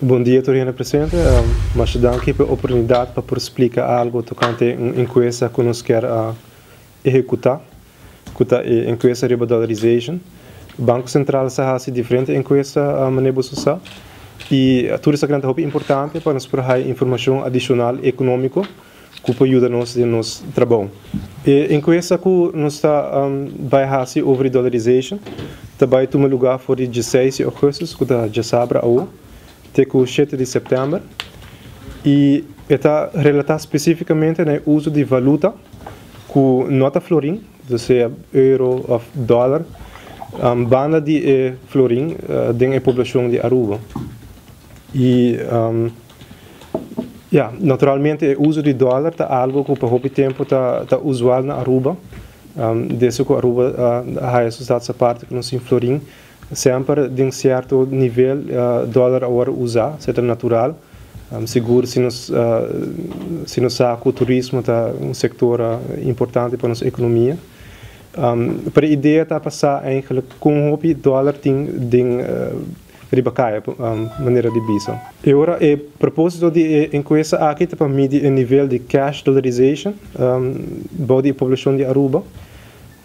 Bon dia, tur hende presente. Masha danki pa e oportunidat pa por splika algu tokante un enkuesta ku nos kier a ehekutá, ku ta e enkuesta riba dollarization. Banko Sentral sa hasi diferente enkuesta, manera boso sa, i tur esakinan ta hopi importante pa nos por haya informashon adishonal ekonómiko ku por yuda nos den nos trabou. E enkuesta ku nos ta bai hasi over di dollarization ta bai tuma lugá for di 16 di ougùstùs, ku ta djasabra awo, te ku 7 di sèptèmber, i e ta relatá spesífikamente na e uso di valuta ku no ta florin, sea euro òf dòler, banda di e florin den e poblashon di Aruba. I ya, naturalmente e uso di dòler ta algu ku pa hopi tempu ta usual na Aruba, desde ku Aruba a haya su status aparte ku nos tin florin, semper den sierto nivel dòler a wòrdu usá, esei ta natural. Sigur si nos sa ku turismo ta un sektor importante pa nos ekonomia. Pero e idea ta pa sa eigenlijk kon hopi dòler tin den riba kaya, manera di bisa. I ora e propósito di e enkuesta aki ta pa midi e nivel di cash dollarization bou di e poblashon di Aruba.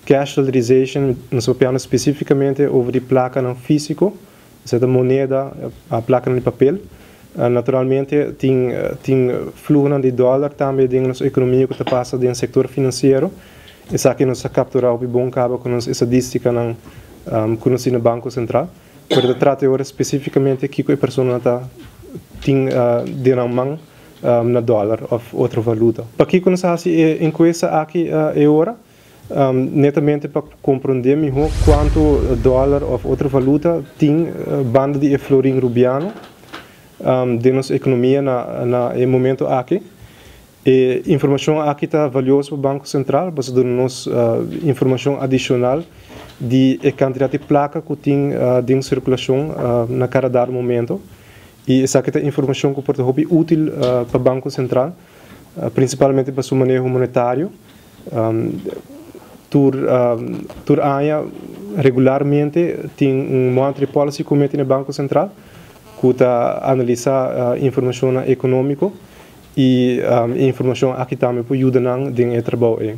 Cash dollarization, nos ta papiando spesífikamente over di plakanan físiko, esei ta moneda, plakanan di papel. Naturalmente tin fluhonan di dòler tambe den nos ekonomia ku ta pasa den sektor finansiero. Esaki nos a kapturá hopi bon kaba ku nos estadístikanan ku nos tin na Banko Sentral. Pero ta trata ora spesífikamente kiko e personanan ta tin den nan man na dòler òf otro valuta. Pakiko nos a hasi e enkuesta aki e ora? Netamente pa komprondé mihó kuantu dòler òf otro valuta tin banda di e florin rubiano den nos ekonomia na e momento aki. E informashon aki ta valioso pa Banko Sentral pasobra duna nos informashon adishonal di e kantidat di plaka ku tin den sirkulashon na kada dado momento. I esaki ta informashon ku por ta hopi útil pa Banko Sentral, prinsipalmente pa su maneho monetario. Tur aña regularmente tin un Monetary Policy Committee na Banko Sentral ku ta analisá informashonnan ekonómiko i e informashon aki tambe por yuda nan den e trabou ei.